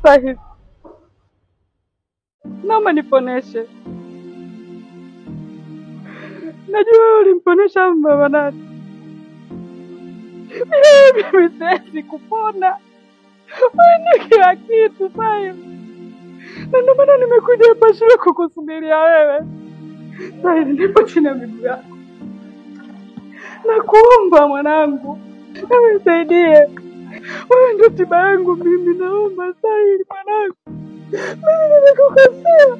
Sahil, naomba niponeshe. Najua ulimponesha mama nani. Mimi siwezi kupona. Wewe ni kila kitu Sahil. Na ndio maana nimekuja hapa shule kukusubiria wewe. Sahil, nipo chini ya miguu yako. Nakuomba mwanangu, nisaidie. Wewe ndio tiba yangu mimi, naomba Sahil mwanangu. Mimi nimekukosea.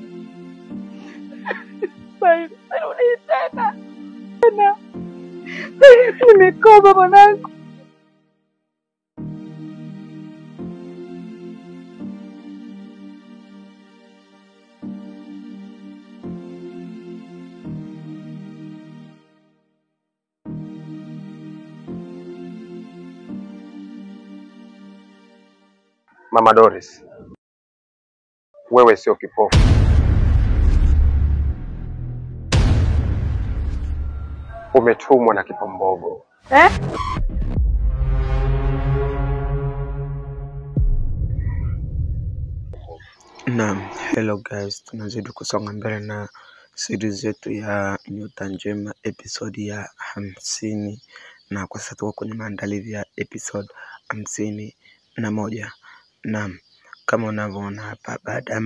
Sahil, sirudi tena. Tena. Sahil, nimekoma mwanangu. Mama Doris, wewe sio kipofu. Umetumwa na Kipombogo. Eh? Naam, hello guys, tunazidi kusonga mbele na series yetu ya Nyota Njema episode ya 50, na kwa sasa tuko kwenye maandalizi ya episode 51. Naam, kama unavyoona hapa, baada ya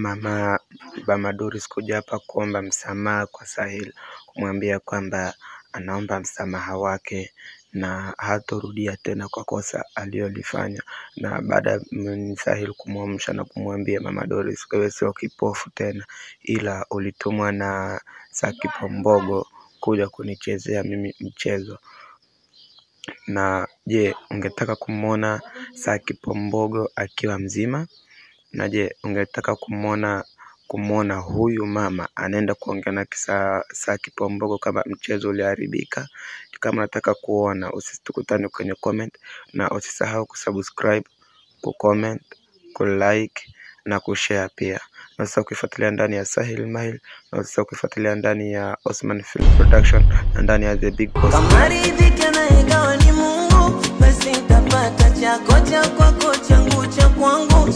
mama Doris kuja hapa kuomba msamaha kwa Sahil, kumwambia kwamba anaomba msamaha wake na hatorudia tena kwa kosa aliyolifanya. Na baada ya Sahil kumwamsha na kumwambia mama Doris, wewe sio kipofu tena, ila ulitumwa na Kipombogo kuja kunichezea mimi mchezo. Na je, ungetaka kumwona Kipombogo akiwa mzima? Na je, ungetaka kumwona huyu mama anaenda kuongea na Kipombogo kama mchezo uliharibika? Kama unataka kuona, usitukutane kwenye comment, na usisahau kusubscribe, kucomment, kulike na kushare pia. Na usisahau kuifuatilia ndani ya Sahil Mahil, na usisahau kuifuatilia ndani ya Osman Film Production na ndani ya The Big Boss. Chako cha kwako changu cha kwangu.